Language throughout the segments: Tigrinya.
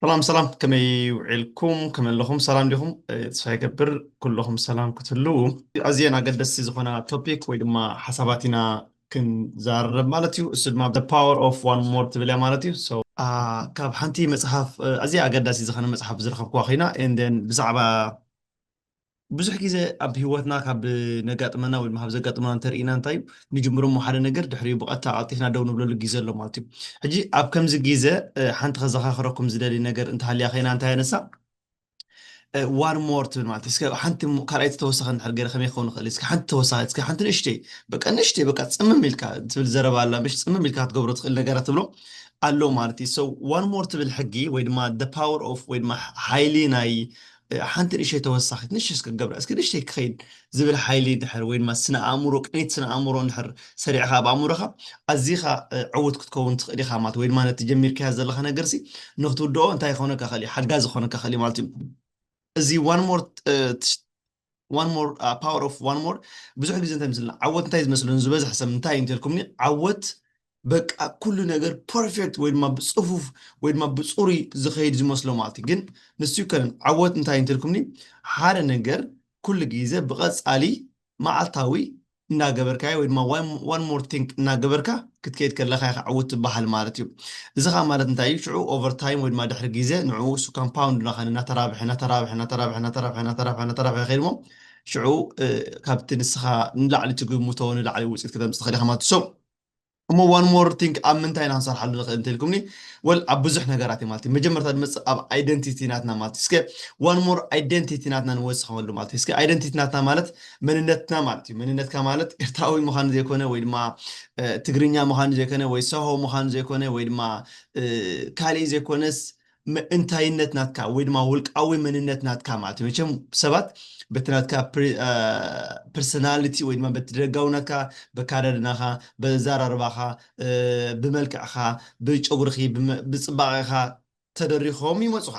ሰላም ሰላም፣ ከመይ ውዒልኩም? ከመይ ኣለኹም? ሰላም ዲኹም? ተስፋ ይገብር ኩለኹም ሰላም ክትህልዉ። ኣዝየን ኣገደስቲ ዝኾና ቶፒክ ወይ ድማ ሓሳባት ኢና ክንዛረብ ማለት እዩ። እሱ ድማ power of one more ትብል እያ ማለት እዩ። ካብ ሓንቲ መፅሓፍ ኣዝያ ኣገዳሲ ዝኾነ መፅሓፍ ዝረኸብኩዋ ኮይና ን ብዛዕባ ብዙሕ ግዜ ኣብ ህይወትና ካብ ነጋጥመና ወይ ድማ ካብ ዘጋጥመና እንተርኢና እንታይ እዩ ንጅምሮ እሞ ሓደ ነገር ድሕሪኡ ብቐጥታ ቀልጢፍና ደው ንብለሉ ግዜ ኣሎ ማለት እዩ። ሕጂ ኣብ ከምዚ ግዜ ሓንቲ ከዘኻኽረኩም ዝደሊ ነገር እንተሃልያ ኮይና እንታይ ኣነሳ ዋን ሞር ትብል ማለት እስከ ሓንቲ ካልኣይቲ ተወሳኺ እንድሕር ገይረ ከመይ ክኸውን ይኽእል እስከ ሓንቲ ተወሳኺ እስከ ሓንቲ ንእሽተይ በቃ ንእሽተይ በቃ ፅምም ኢልካ ትብል ዘረባ ኣላ ምሽ ፅምም ኢልካ ክትገብሮ ትኽእል ነገራት ትብሎ ኣሎ ማለት እዩ። So one more ትብል ሕጊ ወይ ድማ power of ወይ ድማ ሓይሊ ናይ ሓንቲ ንእሽተይ ተወሳኺት ንእሽተይ እስከ ገብራ እስከ ንእሽተይ ክኸይድ ዝብል ሓይሊ ድሕር ወይ ድማ ስነ ኣእምሮ ቅኒት ስነ ኣእምሮ እንድሕር ሰሪዕኻ ኣብ ኣእምሮኻ ኣዚኻ ዕውት ክትከውን ትኽእል ኢኻ ማለት ወይ ድማ ነቲ ጀሚርካያ ዘለኻ ነገርሲ ንክትውድኦ እንታይ ክኾነካ ክእል ሓጋዚ ክኾነካ ክእል ማለት እዩ። እዚ one more one more power of one more ብዙሕ ግዜ እንታይ ምስልና ዓወት እንታይ ዝመስለኒ ዝበዝሕ ሰብ እንታይ እንተልኩምኒ ዓወት በቃ ኩሉ ነገር ፐርፌክት ወይ ድማ ብፅፉፍ ወይ ድማ ብፅሩይ ዝኸይድ ዝመስሎ ማለት እዩ። ግን ንሱ ይከነን ዓወት እንታይ እንተልኩምኒ ሓደ ነገር ኩሉ ግዜ ብቐፃሊ መዓልታዊ እናገበርካዮ ወይ ድማ one more thing እናገበርካ ክትከይድ ከለካ ኢካ ዕውት ትበሃል ማለት እዩ። እዚ ከዓ ማለት እንታይ እዩ? ሽዑ ኦቨር ታይም ወይ ድማ ድሕሪ ግዜ ንዕኡ እሱ ኮምፓውንድ እናኾነ እናተራብሐ እናተራብሐ እናተራብሐ እናተራብሐ እናተራብሐ እናተራብሐ ይኸይድ እሞ ሽዑ ካብቲ ንስኻ ንላዕሊ ትግምቶ ንላዕሊ ውፅኢት ክተምፅእ ትኽእል ኢኻ ማለት እዩ። እሞ ዋን ሞር ቲንግ ኣብ ምንታይ ኢና ክንሰርሓሉ ንኽእል እንተልኩምኒ ወል ኣብ ብዙሕ ነገራት እዩ ማለት እዩ። መጀመርታ ዝመፅእ ኣብ ኣይደንቲቲ ናትና ማለት እዩ። እስከ ዋን ሞር ኣይደንቲቲ ናትና ንወስኸመሉ ማለት እዩ። እስከ ኣይደንቲቲ ናትና ማለት መንነትና ማለት እዩ። መንነትካ ማለት ኤርትራዊ ምዃኑ ዘይኮነ ወይ ድማ ትግርኛ ምዃኑ ዘይኮነ ወይ ሰሆ ምዃኑ ዘይኮነ ወይ ድማ ካሊእ ዘይኮነስ እንታይነት ናትካ ወይ ድማ ውልቃዊ መንነት ናትካ ማለት እዩ። መቸም ሰባት በቲ ናትካ ፐርሶናሊቲ ወይ ድማ በቲ ደጋዊ ናትካ በካዳድናኻ በዘራርባኻ ብመልክዕኻ ብጨጉርኺ ብፅባቐኻ ተደሪኾም ይመፁኻ።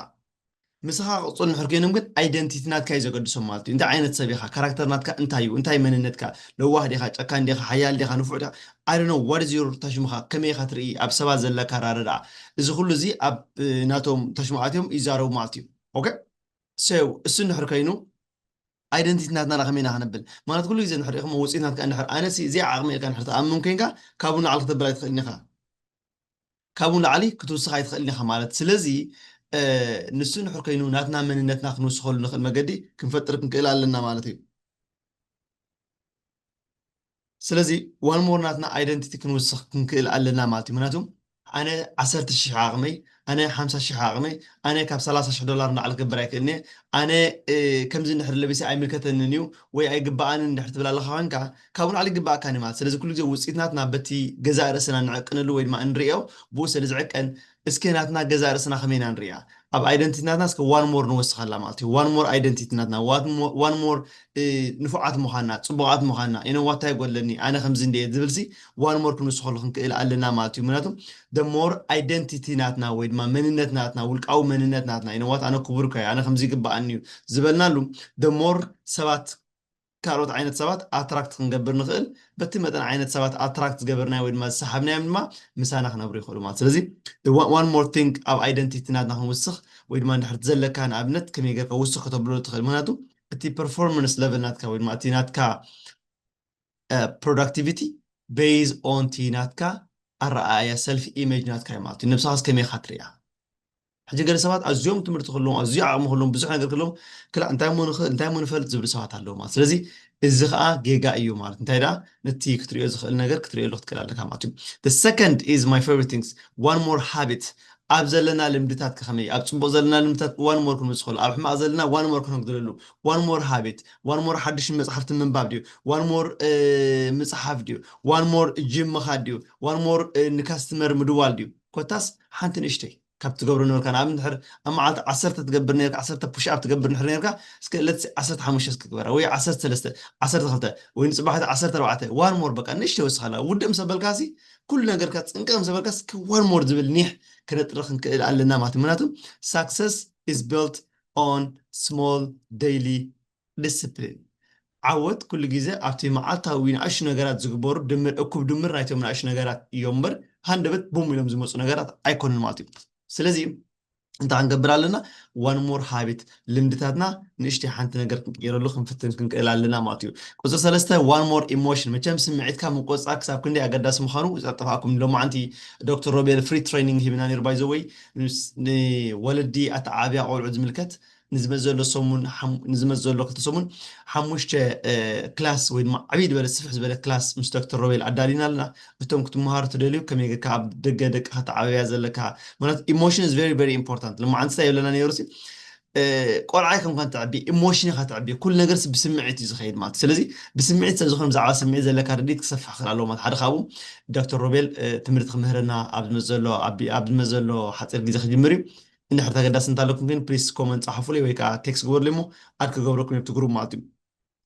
ምሳኻ ቅፁል ንሕር ኮይኖም ግን ኣይደንቲቲ ናትካ እዩ ዘገድሶም ማለት እዩ። እንታይ ዓይነት ሰብ ኢኻ? ካራክተር ናትካ እንታይ እዩ? እንታይ መንነትካ? ለዋህ ዲኻ? ጨካን ዲኻ? ሓያል ዲኻ? ንፉዕ ዲኻ? I don't know what is your ተሽምኻ ከመይ ኢኻ ትርኢ ኣብ ሰባት ዘለካ ኣራርድኣ እዚ ኩሉ እዚ ኣብ ናቶም ተሽምዓት እዮም ይዛረቡ ማለት እዩ። ኦኬ so እሱ እንድሕር ኮይኑ ኣይደንቲቲ ናትና ከመይ ኢና ክንብል ማለት ኩሉ ግዜ እንድሕር ኢኹም ውፅኢት ናትካ እንድሕር ኣነ እዚ ዓቕሚ ኢልካ እንድሕር ተኣምን ኮይንካ ካብኡ ንዓል ክትብል ኣይትኽእልን ኢኻ። ካብኡ ንላዕሊ ክትውስኽ ኣይትኽእልን ኢኻ ማለት ስለዚ ንሱ እንድሕር ኮይኑ ናትና መንነትና ክንውስኸሉ ንኽእል መገዲ ክንፈጥር ክንክእል ኣለና ማለት እዩ። ስለዚ ዋን ሞር ናትና ኣይደንቲቲ ክንውስኽ ክንክእል ኣለና ማለት እዩ። ምክንያቱ ኣነ ዓሰርተ ሽሕ ዓቕመይ ኣነ ሓምሳ ሽሕ ዓቕመይ ኣነ ካብ ሰላሳ ሽሕ ዶላር ንላዕሊ ክገብር ኣይክእልን እየ ኣነ ከምዚ እንድሕር ለቢሰ ኣይምልከተንን እዩ ወይ ኣይግበኣንን እንድሕር ትብል ኣለኻ ኮይንካ ካብኡ ንላዕሊ ይግበኣካን እዩ ማለት ስለዚ ኩሉ ግዜ ውፅኢት ናትና በቲ ገዛእ ርእስና ንዕቅነሉ ወይ ድማ እንርእዮ ብኡ ስለ ዝዕቀን እስከ ናትና ገዛእ ርእስና ከመይ ኢና ንርእያ ኣብ ኣይደንቲቲ ናትና እስከ ዋን ሞር ንወስኸላ ማለት እዩ ዋን ሞር ኣይደንቲቲ ናትና ዋን ሞር ንፉዓት ምዃንና ፅቡቓት ምዃንና ኢነ ዋታ ይጎድለኒ ኣነ ከምዚ እንደ ዝብልሲ ዋን ሞር ክንውስኸሉ ክንክእል ኣለና ማለት እዩ ምክንያቱ the more identity ናትና ወይ ድማ መንነት ናትና ውልቃዊ መንነት ናትና you know what ኣነ ክቡር እኮ ኣነ ከምዚ ይግበኣኒ እዩ ዝበልናሉ the more ሰባት ካልኦት ዓይነት ሰባት ኣትራክት ክንገብር ንኽእል በቲ መጠን ዓይነት ሰባት ኣትራክት ዝገበርናዮ ወይ ድማ ዝሰሓብናዮም ድማ ምሳና ክነብሩ ይኽእሉ ማለት ስለዚ one more thing ኣብ ኣይደንቲቲ ናትና ክንውስኽ ወይ ድማ እንድሕር ዘለካ ንኣብነት ከመይ ገርካ ውስኽ ከተብሎ ትኽእል ምክንያቱ እቲ ፐርፎርማንስ ለቨል ናትካ ወይ ድማ እቲ ናትካ ፕሮዳክቲቪቲ ቤዝ ኦን ቲ ናትካ ኣረኣእያ ሰልፍ ኢሜጅ ናትካ እዩ ማለት እዩ ነብስኻስ ከመይ ኢኻ ትሪኣ ሕጂ ገለ ሰባት ኣዝዮም ትምህርቲ ክህልዎም ኣዝዩ ዓቕሚ ክህልዎም ብዙሕ ነገር ክህልዎም ክላ እንታይ ሞ ንኽእል እንታይ ሞ ንፈልጥ ዝብሉ ሰባት ኣለዉ ማለት ስለዚ እዚ ከዓ ጌጋ እዩ ማለት እንታይ ደኣ ነቲ ክትሪኦ ዝኽእል ነገር ክትሪኦ ክትክእል ኣለካ ማለት እዩ። The second is my favorite things one more habit ኣብ ዘለና ልምድታት ከመይ ኣብ ፅቡቅ ዘለና ልምድታት ዋን ሞር ክንውስኸሉ ኣብ ሕማቅ ዘለና ዋን ሞር ክነጉድለሉ ዋን ሞር ሃቢት ዋን ሞር ሓድሽ መፅሓፍቲ ምንባብ ድዩ ዋን ሞር ምፅሓፍ ድዩ ዋን ሞር ጅም ምኻድ ድዩ ዋን ሞር ንካስትመር ምድዋል ድዩ ኮታስ ሓንቲ ንእሽተይ ካብ ትገብሮ ነበርካ ንኣብነት እንድሕር ኣብ መዓልቲ ዓሰርተ ትገብር ነርካ ዓሰርተ ፑሽ ኣፕ ትገብር እንድሕር ነርካ እስከ ዕለት ዓሰርተ ሓሙሽተ እስኪ ግበራ ወይ ዓሰርተ ሰለስተ ዓሰርተ ክልተ ወይ ንፅባሕቲ ዓሰርተ ኣርባዕተ ዋን ሞር በቃ ንእሽተይ ወስኻላ ውድእ ምስ ኣበልካ ሲ ኩሉ ነገርካ ፅንቅቕ ምስ ኣበልካ እስከ ዋን ሞር ዝብል ኒሕ ክነጥሪ ክንክእል ኣለና ማለት እዩ ምክንያቱ success is built on small daily discipline ዓወት ኩሉ ግዜ ኣብቲ መዓልታዊ ንኣሽቱ ነገራት ዝግበሩ ድምር እኩብ ድምር ናይቶም ንኣሽቱ ነገራት እዮም እምበር ሃንደበት ቡም ኢሎም ዝመፁ ነገራት ኣይኮኑን ማለት እዩ ስለዚ እንታይ ክንገብር ኣለና? One more habit፣ ልምድታትና ንእሽተይ ሓንቲ ነገር ክንቀይረሉ ክንፍትን ክንክእል ኣለና ማለት እዩ። ቁፅሪ ሰለስተ፣ one more emotion። መቸም ስምዒትካ ምቆፃር ክሳብ ክንደይ ኣገዳሲ ምዃኑ ይጠጥፋኩም። ሎማዓንቲ ዶክተር ሮቤል ፍሪ ትሬኒንግ ሂብና ነይሩ። ባይዘወይ ንወለዲ ኣተዓብያ ቆልዑ ዝምልከት ንዝመፅ ዘሎ ሰሙን ንዝመፅ ዘሎ ክልተ ሰሙን ሓሙሽተ ክላስ ወይ ድማ ዓብይ ዝበለ ስፍሕ ዝበለ ክላስ ምስ ዶክተር ሮቤል ኣዳሊና ኣለና። እቶም ክትመሃሩ ትደልዩ ከመይ ጌርካ ኣብ ደገ ደቅኻ ተዓብያ ዘለካ፣ ማለት emotion is very very important። ልማዓንቲ እንታይ ይብለና ነይሩ ሲ ቆልዓ ከም ኮን ተዕቢ ኢሞሽን ኢኻ ተዕቢ ኩሉ ነገር ብስምዒት እዩ ዝኸይድ ማለት። ስለዚ ብስምዒት ሰብ ዝኾነ ብዛዕባ ስምዒት ዘለካ ርዲት ክሰፍሕ ክእል ኣለዎ ማለት። ሓደ ካብኡ ዶክተር ሮቤል ትምህርቲ ክምህረና ኣብ ዝመዘሎ ሓፂር ግዜ ክጅምር እዩ። እንድሕር ተገዳሲ እንታለኩም ግን ፕሊስ ኮመንት ፃሓፉለይ ወይ ከዓ ቴክስት ግበሩለይ እሞ ኣድ ክገብረኩም የብቲ ግሩፕ ማለት እዩ።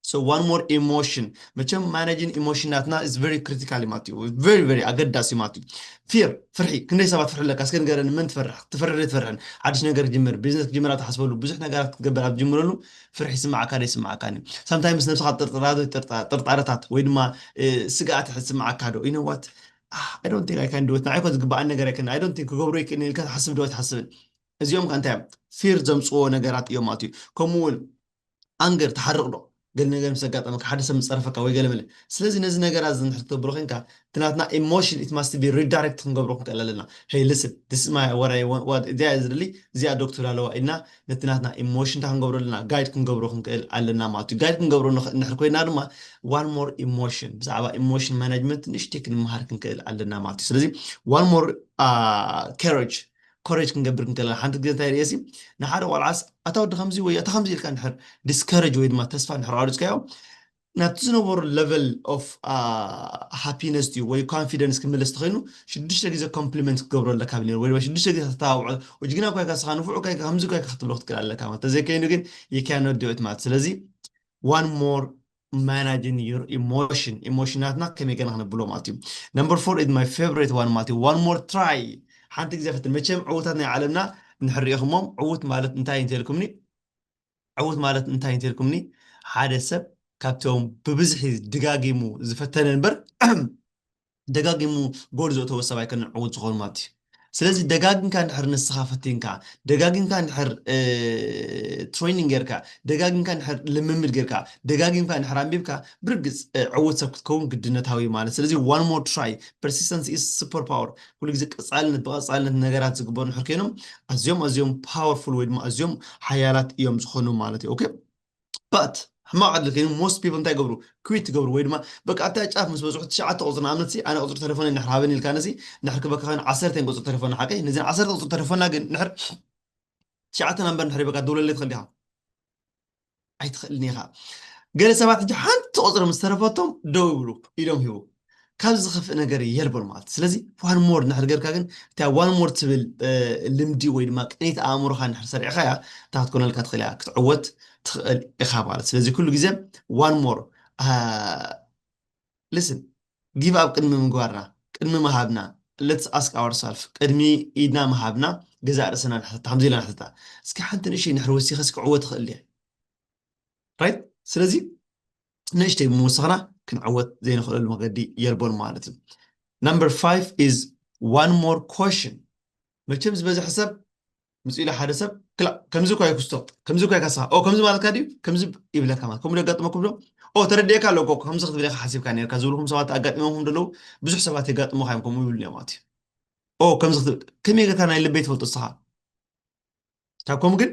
So one more emotion፣ መቸም ማናጅን ኢሞሽናትና is very critical ማለት እዩ። Very very ኣገዳሲ ማለት እዩ። ፊር፣ ፍርሒ። ክንደይ ሰባት ፍርሒ ኣለካ እስከ ንገረኒ፣ መን ትፈርሕ? ትፈርሕ ዶ ትፈርሕን? ሓድሽ ነገር ክጅምር፣ ቢዝነስ ክጅምር ኣብ ትሓስበሉ፣ ብዙሕ ነገራት ክትገብር ኣብ ትጅምረሉ ፍርሒ ይስምዓካ ዶ ይስምዓካን እዩ። ሳምታይምስ ነብስኻ ጥርጥራታት ጥርጣረታት ወይ ድማ ስግኣት ይስምዓካ ዶ? ኢነዋት I don't think I can do it፣ ንዓይ እኮ ዝግባኣን ነገር ኣይከን I don't think ክገብሮ ይክእልን ኢልካ ትሓስብ ዶ ኣይትሓስብን? እዚኦም ከ እንታይ እዮም? ፊር ዘምፅዎ ነገራት እዮም ማለት እዩ። ከምኡ እውን ኣንገር ትሓርቕ ዶ? ገለ ነገር ምስ ኣጋጠመካ ሓደ ሰብ ምስ ፀረፈካ ወይ ገለ መለ። ስለዚ ነዚ ነገራት እዚ እንድሕር ክትገብሮ ኮንካ እቲ ናትና ኢሞሽን it must be redirect ክንገብሮ ክንክእል ኣለና። Hey listen, this is my what I want what እዚኣ እየ ዝደሊ፣ እዚኣ ዶክተር ኣለዋ ኢልና ነቲ ናትና ኢሞሽን እንታይ ክንገብሮ ኣለና? ጋይድ ክንገብሮ ክንክእል ኣለና ማለት እዩ። ጋይድ ክንገብሮ ንኽእል እንድሕር ኮይና ድማ one more emotion ብዛዕባ ኢሞሽን ማናጅመንት ንእሽተይ ክንመሃር ክንክእል ኣለና ማለት እዩ። ስለዚ one more courage ኮሬጅ ክንገብር ክንክእል ሓንቲ ግዜ እንታይ ርእየሲ ንሓደ ቆልዓስ ኣታ ወዲ ከምዚ ወይ ኣታ ከምዚ ኢልካ እንድሕር ዲስከሬጅ ወይ ድማ ተስፋ እንድሕር ኣውሪፅካዮ ናብቲ ዝነበሩ ለቨል ኦፍ ሃፒነስ እዩ ወይ ኮንፊደንስ ክምለስ ተኸይኑ ሽዱሽተ ግዜ ኮምፕሊመንት ክገብሮ ኣለካ ብል ነይሩ ወይ ድማ ሽዱሽተ ግዜ ተተባብዖ ጅግና እኳ ኢካ ስኻ ንፉዕ እኳ ኢካ ከምዚ እኳ ኢካ ክትብሎ ክትክእል ኣለካ ማለት ተዘይከይኑ ግን you cannot do it ማለት። ስለዚ one more managing your emotion ኢሞሽናትና ከመይ ገና ክነብሎ ማለት እዩ። Number four is my favorite one ማለት እዩ። One more try ሓንቲ ግዜ ፈትን። መቸም ዕውታት ናይ ዓለምና እንድሕር ሪኢኹሞም ዕውት ማለት እንታይ እንተልኩምኒ ዕውት ማለት እንታይ እንተልኩምኒ ሓደ ሰብ ካብቶም ብብዝሒ ድጋጊሙ ዝፈተነ እምበር ደጋጊሙ ጎል ዘእተወ ሰብ ኣይኮነን ዕውት ዝኾኑ ማለት እዩ። ስለዚ ደጋጊምካ እንድሕር ንስኻ ፈቲንካ ደጋጊምካ እንድሕር ትሬኒንግ ጌርካ ደጋጊምካ እንድሕር ልምምድ ጌርካ ደጋጊምካ እንድሕር ኣንቢብካ ብርግፅ ዕውት ሰብ ክትከውን ግድነታዊ ማለት። ስለዚ one more try persistence is super power። ኩሉ ግዜ ቀፃልነት ብቐፃልነት ነገራት ዝግበሩ እንድሕር ኮይኖም ኣዝዮም ኣዝዮም ፓወርፉል ወይ ድማ ኣዝዮም ሓያላት እዮም ዝኾኑ ማለት እዩ። ኦኬ but ሕማቕ ዕድል ኮይኑ most people እንታይ ይገብሩ? ኩዊት ይገብሩ ወይ ድማ በቃ ኣብታ ጫፍ ምስ በዝሑ ትሽዓተ ቁፅሪ ንኣብነት ኣነ ቁፅሪ ተሌፎን እንድሕር ሃበኒ ኢልካ ነሲ እንድሕር ክበካ ኮይኑ ዓሰርተ ቁፅሪ ተሌፎን ሓቂ ነዚን ዓሰርተ ቁፅሪ ተሌፎና ግን እንድሕር ትሽዓተ ናምበር እንድሕር በቃ ደውለለይ ትኽእል ዲኻ? ኣይትኽእልን ኢኻ። ገለ ሰባት ሕጂ ሓንቲ ቁፅሪ ምስ ተረፈቶም ደው ይብሉ ኢዶም ሂቡ። ካብዚ ዝኸፍእ ነገር የልቦን ማለት እዩ። ስለዚ one more እንድሕር ጌርካ ግን እታ one more ትብል ልምዲ ወይ ድማ ቅኒት ኣእምሮኻ እንድሕር ሰሪዕኻያ እታ ክትኮነልካ ትኽእል እያ ክትዕወት ትኽእል ኢኻ ማለት። ስለዚ ኩሉ ግዜ one more listen give up ቅድሚ ምግባርና ቅድሚ ምሃብና let's ask ourselves ቅድሚ ኢድና ምሃብና ገዛእ ርእስና ንሕተታ ከምዚ ኢልና ንሕተታ እስኪ ሓንቲ ንእሽተይ እንድሕር ወሲኸ እስኪ ክዕወት እኽእል እየ right ስለዚ ንእሽተይ ብምውሳኽና ክንዕወት ዘይንኽእለሉ መገዲ የልቦን ማለት እዩ። Number five is one more question መቸም ዝበዝሐ ሰብ ምፅኡ ኢለ ሓደ ሰብ ክላ ከምዚ እኳ ይክስቶ ከምዚ እኳ ይከስኻ ኦ ከምዚ ማለትካ ድዩ ከምዚ ይብለካ ማለት ከምኡ ደጋጥመኩም ዶ ኦ ተረዲኤካ ኣለኩ ከምዚ ክትብል ኢኻ ሓሲብካ ነርካ ዝብልኩም ሰባት ኣጋጢሞም ዘለዉ ብዙሕ ሰባት የጋጥሙኻ እዮም ከምኡ ይብሉ እዮም ማለት እዩ ኦ ከምዚ ክትብል ከመይ ጌርካ ናይ ልበይ ትፈልጦ ንስኻ ካብ ከምኡ ግን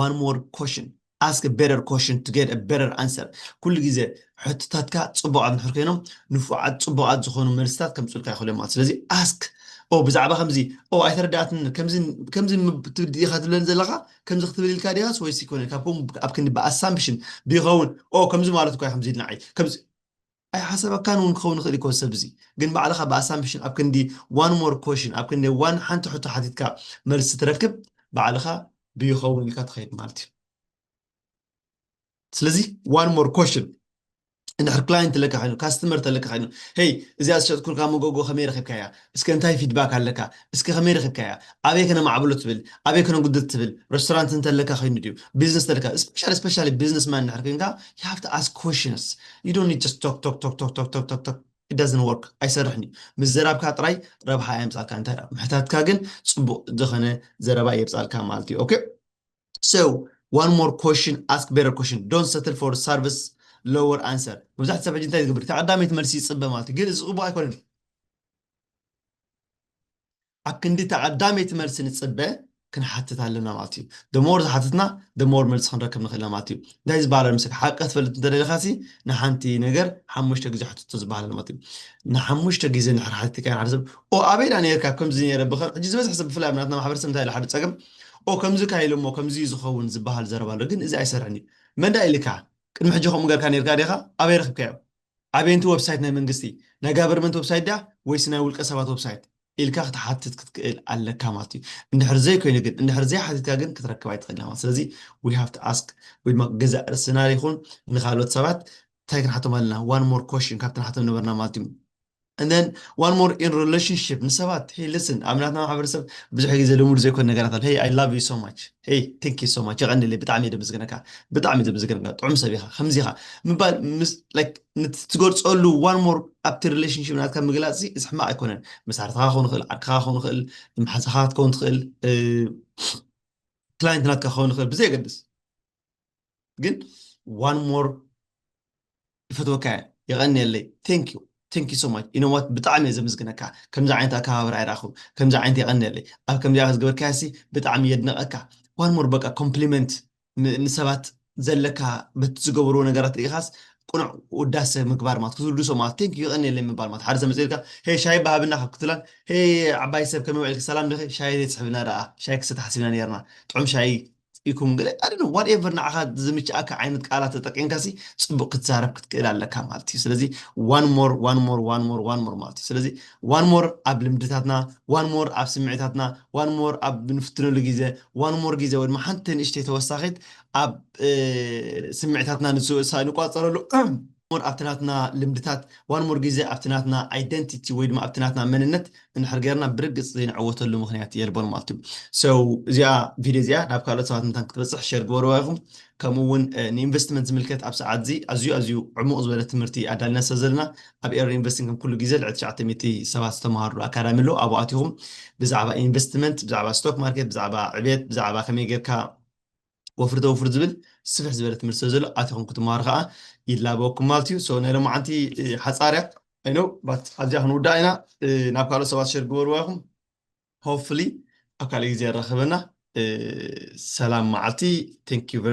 one more question ask a better question to get a better answer ኩሉ ግዜ ሕቶታትካ ፅቡቃት እንድሕር ኮይኖም ንፉዓት ፅቡቃት ዝኾኑ መልስታት ከምፅኡልካ ይኽእሉ እዮም ማለት ስለዚ ask ኦ ብዛዕባ ከምዚ ኦ ኣይተረዳእትን ከምዚ ኢኻ ትብለኒ ዘለኻ ከምዚ ክትብል ኢልካ ዲኻስ ወይስ ይኮነ ካብ ከምኡ ኣብ ክንዲ ብኣሳምፕሽን ብይኸውን ኦ ከምዚ ማለት እኳ ከምዚ ኢልናዓይ ከምዚ ኣይሓሰበካን እውን ክኸውን ይኽእል ይኮን ሰብ እዚ ግን ባዕልኻ ብኣሳምፕሽን ኣብ ክንዲ one more question ኣብ ክንዲ one ሓንቲ ሕቶ ሓቲትካ መልሲ ትረክብ ባዕልኻ ብይኸውን ኢልካ ትኸይድ ማለት እዩ ስለዚ one more question እንድሕር ክላይንት ኣለካ ኮይኑ ካስተመር ተለካ ኮይኑ ሄይ እዚኣ ዝሸጥኩልካ መጎጎ ከመይ ረኺብካያ እስከ እንታይ ፊድባክ ኣለካ እስከ ከመይ ረኺብካያ ኣበይ ከነማዕብሎ ትብል ኣበይ ከነጉድል ትብል ሬስቶራንት እንተለካ ኮይኑ ድዩ ቢዝነስ ተለካ ስፔሻሊ ስፔሻሊ ቢዝነስ ማን እንድሕር ኮይንካ you have to ask questions you don't need just talk talk talk talk talk talk talk talk it doesn't work ኣይሰርሕን እዩ። ምስ ዘራብካ ጥራይ ረብሓ ኣየምፃልካ እንታይ ምሕታትካ ግን ፅቡቅ ዝኾነ ዘረባ የብፃልካ ማለት እዩ። Okay, so one more question, ask better question, don't settle for service lower answer። መብዛሕትኡ ሰብ ሕጂ እንታይ ዝገብር? ተቐዳመይቲ መልሲ ይፅበ ማለት እዩ። ግን እዚ ፅቡቅ ኣይኮነን። ኣብ ክንዲ ተቐዳመይቲ መልሲ ንፅበ ክንሓትት ኣለና ማለት እዩ። The more ዝሓትትና the more መልሲ ክንረክብ ንኽእል ማለት እዩ። እንታይ ዝበሃል ኣሎ መሰለካ? ሓቂ ክትፈልጥ እንተደሊኻ ሲ ንሓንቲ ነገር ሓሙሽተ ግዜ ሕትቶ ዝበሃል ኣሎ ማለት እዩ። ንሓሙሽተ ግዜ እንድሕር ሓቲትካ ሓደ ሰብ ኦ ኣበይ ዳ ነርካ ከምዚ ነይረ ብኸ ሕጂ ዝበዝሕ ሰብ ብፍላይ ኣብ ናትና ማሕበረሰብ እንታይ ኢሉ ሓደ ፀገም ኦ ከምዚ ካ ኢሎሞ ከምዚ እዩ ዝኸውን ዝበሃል ዘረባ ኣሎ። ግን እዚ ኣይሰርሕን እዩ። መን ዳ ኢልካ ቅድሚ ሕጂ ከምኡ ገርካ ነርካ ዲኻ? ኣበይ ረኽብካዮ? ኣበየንቲ ዌብሳይት ናይ መንግስቲ ናይ ጋቨርመንት ዌብሳይት ድያ ወይስ ናይ ውልቀ ሰባት ዌብሳይት ኢልካ ክትሓትት ክትክእል ኣለካ ማለት እዩ። እንድሕር ዘይኮይኑ ግን እንድሕር ዘይሓቲትካ ግን ክትረክብ ኣይትኽእል ኢኻ ማለት። ስለዚ we have to ask ወይ ድማ ገዛእ ርእስና ይኹን ንካልኦት ሰባት እንታይ ክንሓቶም ኣለና? One more question ካብቲ ንሓቶም ነበርና ማለት እዩ። And then one more in relationship ንሰባት hey listen ኣብ ናትና ማሕበረሰብ ብዙሕ ግዜ ልሙድ ዘይኮነ ነገራት ኣሎ። Hey, I love you so much, hey, thank you so much፣ የቐንለይ፣ ብጣዕሚ እየ ዘመስግነካ፣ ብጣዕሚ እየ ዘመስግነካ፣ ጥዑም ሰብ ኢኻ፣ ከምዚ ኢኻ ምባል ምስ like ነቲ ትገልፀሉ one more ኣብቲ relationship ናትካ ምግላፅ እዚ ሕማቅ ኣይኮነን። መሳርሕትኻ ክኸውን ይኽእል፣ ዓርክኻ ክኸውን ይኽእል፣ መሓዛኻ ክትከውን ትኽእል፣ client ናትካ ክኸውን ይኽእል ብዘየገድስ ግን one more ይፈትወካ እየ፣ የቐንየለይ፣ thank you, thank you so much, you know what፣ ብጣዕሚ እየ ዘመስግነካ፣ ከምዚ ዓይነት ኣከባብራ ኣይረኣኹን፣ ከምዚ ዓይነት የቐንየለይ፣ ኣብ ከምዚ ዓይነት ዝገበርካዮ ሲ ብጣዕሚ የድንቐካ። One more በቃ compliment ንሰባት ዘለካ በቲ ዝገበርዎ ነገራት ርኢኻስ ቅኑዕ ውዳሰ ምግባር ማለት ክትውድሶ ማለት thank you የቐንየለይ ምባል ማለት ሓደ ሰብ መፅእ ኢልካ ሄይ ሻሂ በሃብና ካብ ክትብላን ሄይ ዓባይ ሰብ ከመይ ውዒልኪ ሰላም ዲኺ ሻሂ ዘይትስሕብና ደኣ ሻሂ ክሰቲ ሓሲብና ነርና ጥዑም ሻሂ ኢኩም ገለ ኣደ whatever ንዓኻ ዝምችኣካ ዓይነት ቃላት ተጠቂምካ ሲ ፅቡቅ ክትዛረብ ክትክእል ኣለካ ማለት እዩ። ስለዚ one more one more one more one more ማለት እዩ። ስለዚ one more ኣብ ልምድታትና one more ኣብ ስምዒታትና one more ኣብ ንፍትነሉ ግዜ one more ግዜ ወይ ድማ ሓንቲ ንእሽተይ ተወሳኺት ኣብ ስምዒታትና ንቋፀረሉ more ኣብቲ ናትና ልምድታት one more ግዜ ኣብቲ ናትና identity ወይ ድማ ኣብቲ ናትና መንነት እንድሕር ገይርና ብርግፅ ዘይንዕወተሉ ምክንያት የልቦን ማለት እዩ። So እዚኣ ቪድዮ እዚኣ ናብ ካልኦት ሰባት ምንታን ክትበፅሕ ሸር ግበርዋ ኢኹም። ከምኡ እውን ንኢንቨስትመንት ዝምልከት ኣብ ሰዓት እዚ ኣዝዩ ኣዝዩ ዕሙቕ ዝበለ ትምህርቲ ኣዳልና ስለ ዘለና ኣብ ኤሪ ኢንቨስቲንግ ከም ኩሉ ግዜ ልዕሊ ትሽዓተ ሚእቲ ሰባት ዝተምሃርሉ ኣካዳሚ ኣሎ። ኣብኡ ኣቲኹም ብዛዕባ ኢንቨስትመንት፣ ብዛዕባ ስቶክ ማርኬት፣ ብዛዕባ ዕቤት፣ ብዛዕባ ከመይ ጌርካ ወፍሪ ተወፍሪ ዝብል ስፍሕ ዝበለ ትምህርቲ ስለ ዘሎ ኣቲኹም ክትምሃሩ ከዓ ይላበወኩም ማለት እዩ። So ናይ ሎማዓንቲ ሓፃርያ ኣይኖ ባት ኣብዚኣ ክንውዳእ ኢና። ናብ ካልኦት ሰባት ሸር ግበርዋ ኢኹም። Hopefully ኣብ ካልእ ግዜ ያራኸበና። ሰላም መዓልቲ። Thank you very much.